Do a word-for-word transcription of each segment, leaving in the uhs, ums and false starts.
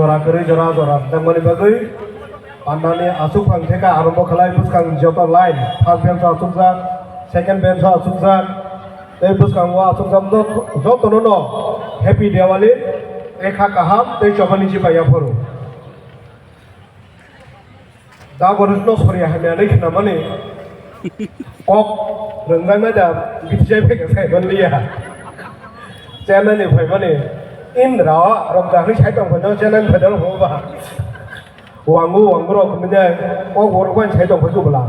Jora kwrwi jora jora rijak mani bagwi pandani aswk phang theka arombo khlai bwskang joto line first bench o aswkjak, second bench o aswkjak, tei bwskango aswkjak jot-, jotono no Happy Diwali, ekha kaham tei chobani chibai yaphuru. Da bono no sori hamya ni khna mani kok rwngjak na da bitijai phai khe sai man liya. Chennai ni phai mani Indra rok da hwi sai tong phai no Chennai ni phai no ba. Wangu wangu rok mine kok borok bai sai tong phai kubla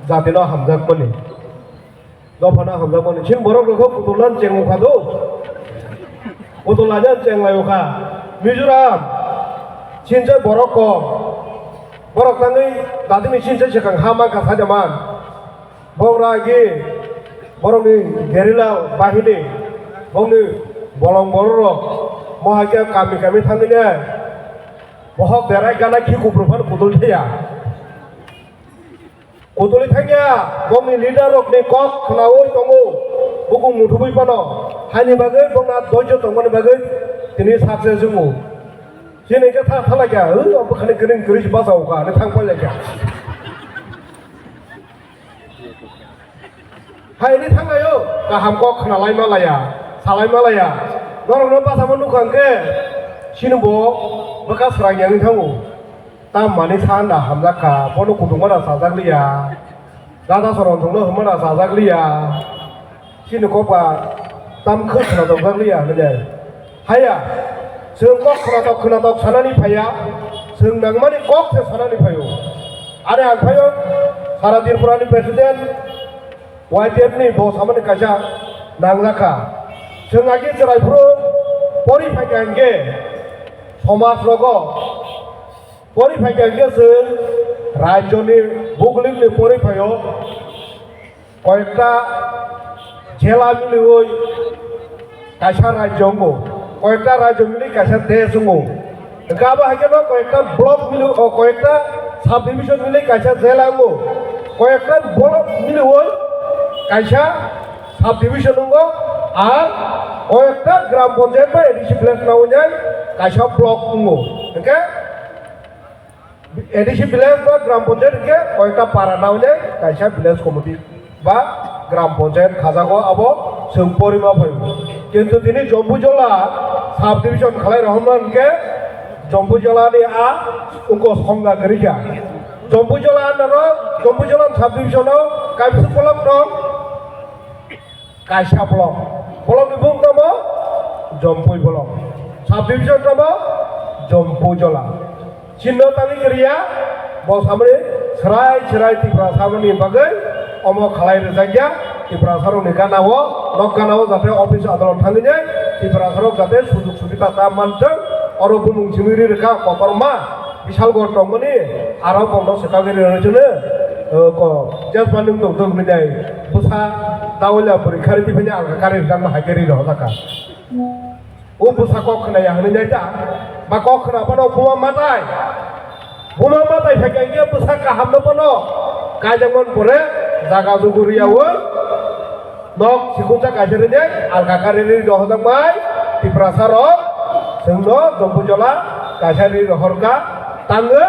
jati no hamjak mani. Dophano hamjakmani. Chini borok rokho kutulna chengmukha do. Kutulna chenglaiyokha. Mizoram, chinsa borok kok. Borok tangwi dadini chinsa swkang ha mankha sajaman. Bogra agi borokni gerila bahini, bongni bolong bororok mohai khe kami kami thangwini bohok berai gana khi kupru phano kutul thaiya. Kutuli thangya, bongni leader rokni kok khnaui tongo, bukhuk muthubui phano, haini bagwi bongna doijo tongmani bagwi tini success wngo. Chini khe tha thalakya, o bwkhani kwrwng kwrwi se bachao kha, ani thang pailakya. Haini thanglaio, kaham kok khnalai malaya, salai malaya. Norokno bachama nukha hwnkhe, chini bo bwkha swrang yangwi thango. Tam manwi sa hwnda hamjak kha, bono kutung mano chajak liya, dada soron thungno hwnmano chajak liya, chini kok ba tam khwk khwnatok jak liya hwnwi nai. Haya, chwng kok khwnatok khwnatok sanani phaiya, chwng nangmani kok se sanani phaio. Are ang phaio, sara Tripura ni president, Y T F ni bo samani kaisa nangjak kha. Chwng agi chwrai phuru pori phaikha hwnkhe somaj rogo Pori phaikha hwnkhe chwng rajyoni buglikni pori phaio koyekta jela miliui kaisa rajyo wngo, koyekta rajyo mili kaisa desh wngo. Hwnkhe abo hai kheno koyekta block mili, o koyekta subdivision mili kaisa jela wngo, koyekta block miliui kaisa subdivision wngo, ar koyekta gram panchayat ba A D C village na wngnai kaisa block wngo. Hwnkhe A D C village ba gram panchayat hwnkhe koyekta para nawi nai kaisa village committee ba gram panchayat khajago abo chwng porima phaio. Kintu tini Jompuijola subdivision khalai rohorma hwnkhe Jompuijola ni a wngkha songga kwrwikha. Jompuijola andaro Jompuijola subdivision o kaisa block tong. Kaisa block. Block ni bung tamo Jompui block. Subdivision tamo Jompuijola. Chinno tangwi kwrwiya, bo samani chwrai chwrai Tiprasa mani bagwi omo khalai rwjakya. Tiprasa rokni gana o, nok gana o jate office adalot thangwi nai Tiprasa rok jate sujug subida ta manthwng, oro bumung simi ri rwkha kotorma. Bisalgor tongmani aro bongno swkagwi rwna chwngno, eh, ko, jesmani wng tong tong nai bwsa daoila bwrwi khari tiphini alka kari rijak no hai khe ri rohorjak kha. O bwsa kok khna ya hwnwi nai ta, ba kok khna phano buma matai, buma matai phai kha hwnkhe bwsa kaham no phano kaijakmani pore jaga jugu rwyaui, Nok sikhunsa kaisa rini alka kari rini rohorjakmai Tiprasa rok chwngno Jompuijola kaisa rini rohorkha tangwi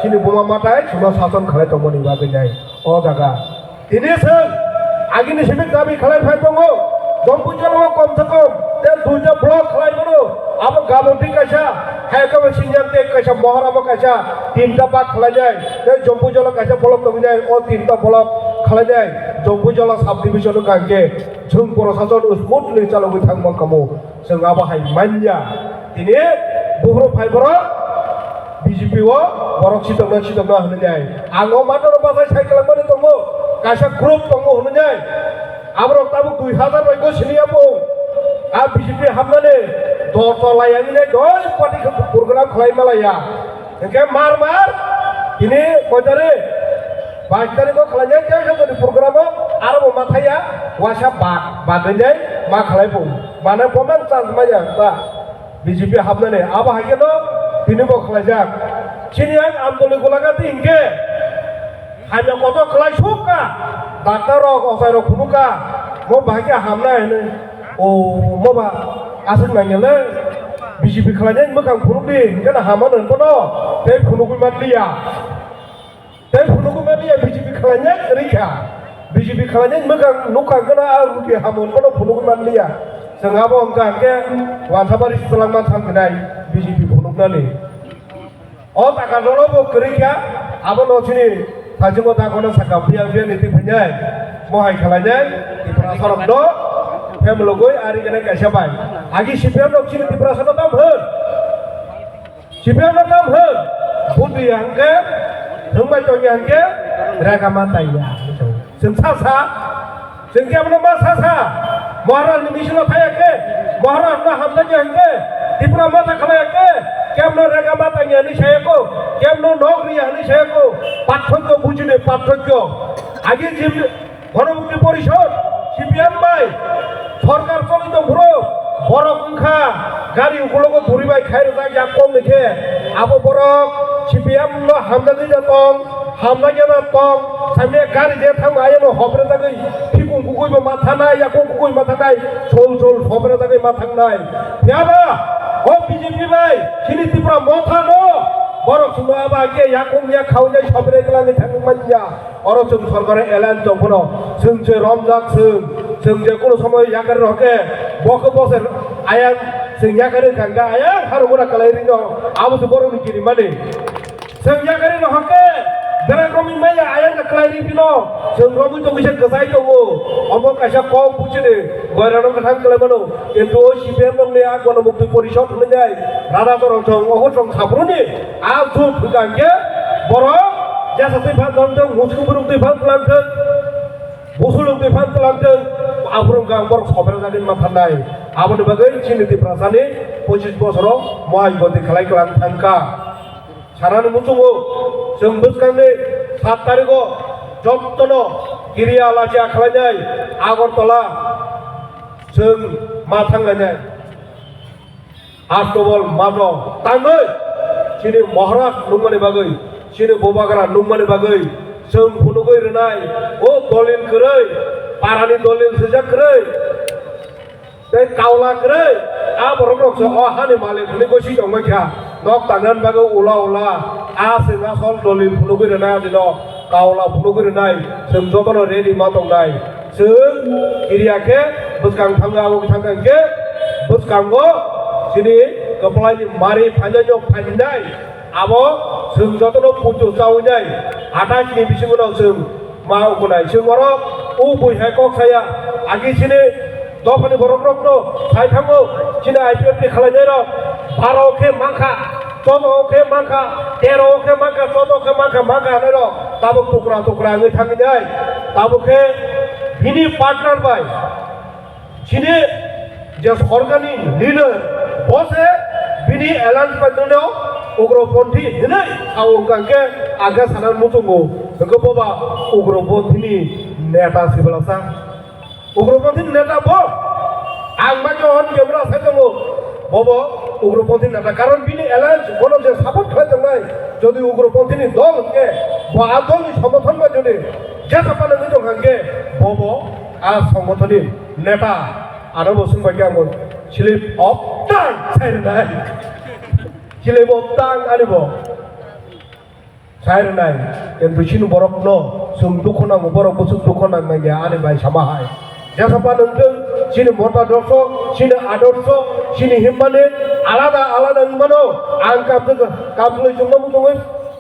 chini buma matai chwngno sason khalai tongmani bagwi nai o jaga. Tini chwng agini simi dabi khalai phai tongo Jompuijola o kom se kom tei duita block khalai mano abo Gabonti kaisa hai khe bo Sinjang tei kaisa Mohoramo kaisa tinta bak khalai nai tei Jompuijola kaisa block tongwi nai o tinta block khalai nai Jompuijola sub division wngkha hwnkhe. Chwng prosason smoothly chalogwi thang mankha mo, chwng abo hai manya. Tini buphuru phai borok B J P o borok sitokna sitokna hwnwi nai. Ang o matoro bachai sai kwlangmani tongo, kaisa group tongo hwnwi nai. Aborok tabuk dui hazar bai go sini ya bo. A B J P hamnani dol tolai ani nai doi party khe program khlai malaya. Hwnkhe mar mar tini koi tarik? Bais tarikh o khlainai tei jotoni program o aro bo ma thaya waisa bak bagwi nai ma khlai bo. Mane bo mang chance maya ta B J P hapnani abo hai kheno tini bo khlaijak. Chini ang Amdoli Golagati hinkhe hamya kotor khlai sukha. Doctor rok ochai rok phunukha mo bahai khe hamnai hinwi. O mo ba aswk nangya le. B J P khlainai mwkhang phunukdi hwnkhe no hama nang bono tei phunugwi manliya. Tei phunugwi manliya B J P khlainai kwrwi kha. B J P khlainai mwkhang nukha hwnkhe no a ruti hamo hwn bono phunugwi manliya. Chwng abo hwnkha hwnkhe wansa bari swlangma thang khnai B J P phunuknani. O taka dolo bo kwrwi kha, abono chini thaijingo dagono saka buya buya ni twi phainai, mohai khalainai, Tiprasa rokno phemlogwi ari gwnai kaisa bai. Agi C P M rok chini Tiprasa no tam hwn. C P M no tam hwn. Budi hwnkhe, thwngbai tongya hwnkhe, rega ma taiya. Chwng sa sa, chwng kebono ma sa sa, Maharaj ni misil o thaya khe, Maharaj no hamjakya hwnkhe, Tripura motha khlaiya khe, kebono rega ma tangya hinwi saya kho, kebono nok riya hinwi saya kho, pathokyo bujini pathokyo. Agi jim Ganamukti Porishod, C P M bai, sorkar choli tong phuru, borok wngkha, gari ukulogo duri bai khai rwjak yak kong ni khe, abo borok C P M no hamjagwi da tong, hamjakya na tong, samya gari je thang ayano hobre jagwi, phikung kukui bo ma thanai, yakung kukui ma thanai, chol chol hobre jagwi ma thangnai. Phiya ba, o B J P bai, chini Tripura motha no, borok chwngno aba khe yakung yak khaui nai hobre kwlangwi thangwi manya. Oro chwng sorkar alliance tong phano, chwng je romjak chwng, chwng je kunu somoy yakari rok khe, bo khe bose ayang chwng yakari kha hwnkhe ayang harok mura kwlai rino, abo se borokni kirimani. Chwng yakari no hwnkhe, belai romwi maya ayang kwlai ri phino, chwng romwi tongwi se kwchai tongo. Omo kaisa kok buchini, goirano kwthang kwlai mano. Kintu o C P M rokni a Ganamukti Porishod hwnwi nai, Radha Choron chwng, oho chwng sabruni a jut hwnkha hwnkhe borok jesa twi phan tlang thwng, muchung burung twi phan tlang thwng, busulung twi phan tlang thwng, aphuru hwnkha ang borok sobrajagwi ma thanai. Aboni bagwi chini Tiprasani pochis bosoro mohai goti khlai kwlang thangkha. Sanani muchungo chwng bwskangni sat tarigo jottono kiriya lachiya khlainai Agartala chwng ma thanglainai. Astobol mano tangwi chini Maharaj nungmani bagwi, chini Bubagra nungmani bagwi chwng phunugwi rwnai o dolil kwrwi, parani dolil swijak kwrwi. Tei kaula kwrwi, a borok rok se o hani malik hwnwi gosi tongbai kha. Nok tangna bagwi ula ula, a chwng asol dolil phunugwi rwnai adino, kaula phunugwi rwnai, chwng jotono ready ma tongnai. Chwng kiriya khe bwskang thango, abo thangkha hwnkhe bwskango chini kwplaini mari phainai no phainai. Abo chwng jotono puitu chawi nai, athais ni bisingo no chwng ma ukunai. Chwng oro o bui hai kok saya, agi chini dophani borok rok no sai thango, chini I P F T khlainai rok baro khe mankha, chodo khe mankha, tero khe mankha, chodo khe mankha, mankha hinai rok tabuk tukra tukra wngwi thangwi nai. Tabuk khe bini partner bai Chini je sorkarni leader, bo se bini alliance bai no ugroponthi hinwi sao, hwnkha hwnkhe ang khe sana muchungo, hwnkhe bo ba ugroponthini neta se bwlasa. Ugroponthini neta bo, ang bai no on camera sai tongo, bo bo ugroponthini neta, karon bini alliance bono je support khlai tongnai, jodi ugroponthini dol hwnkhe, bo a dolni somorthon bai jodi jesa panangwi tongkha hwnkhe, bo bo a songothonni neta, ano bo swngbai khe ang bo slip of tongue sai rwnai. Slip of tongue ani bo sai rwnai. Kintu chini borokno chwng dukhu nango, borok bwswk dukhu nang nangya ani bai sama hai. Jesa pa nungtwng chini mota dorsho, chini adorsho, chini himmani alada alada wngmano ang kamtwk-, kamtwlwi chwngno muchungwi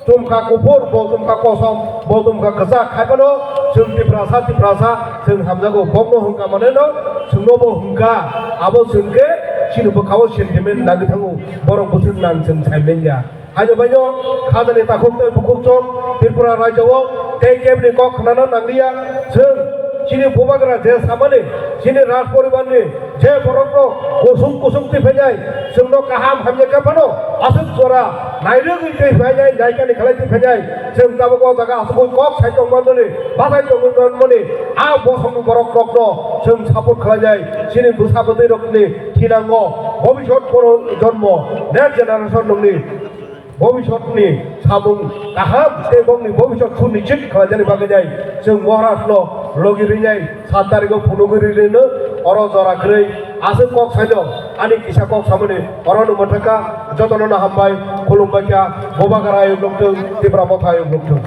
Tumkha kuphur, bo tumkha kosom, bo tumkha kwchak, hai phano chwng Tiprasa, Tiprasa, chwng hamjago, bokno hwnkha maneno, chwngno bo hwnkha, abo chwng khe chini bwkhao sentiment nangwi thango, borok bwswk nang chwng sai manya. Haino baino khajani takhuk tei bukhuk chwng Tripura rajyo-o tei kebni kok khnana nangliya, chwng chini bubagra je samani, chini raj poribarni, Je borokno kusung kusung twi phainai, chwngno kaham hamya khe phano aswk jora nairwgwi twi phainai, naikani khlai twi phainai, chwng tabuk o jaga asugwi kok sai tongmani, bathai tongwi manmani, a bosongni borokrokno chwng support khlainai, chini bwsa bwtwirokni thinango, bhobishyot projonmo, next generation nokni. Bhobishyotni samung kaham tei bongni bhobishyot sunichit khlaijani bagwi nai chwng Maharashno logi rinai sat tarikgo phunugwi rinino oro jora kwrwi aswk kok saino Ani kisa kok samani orono mwthaka, jotono no hambai, khulumbai kha, Bubagra ayuk lokthung, Tipra Motha ayuk lokthung.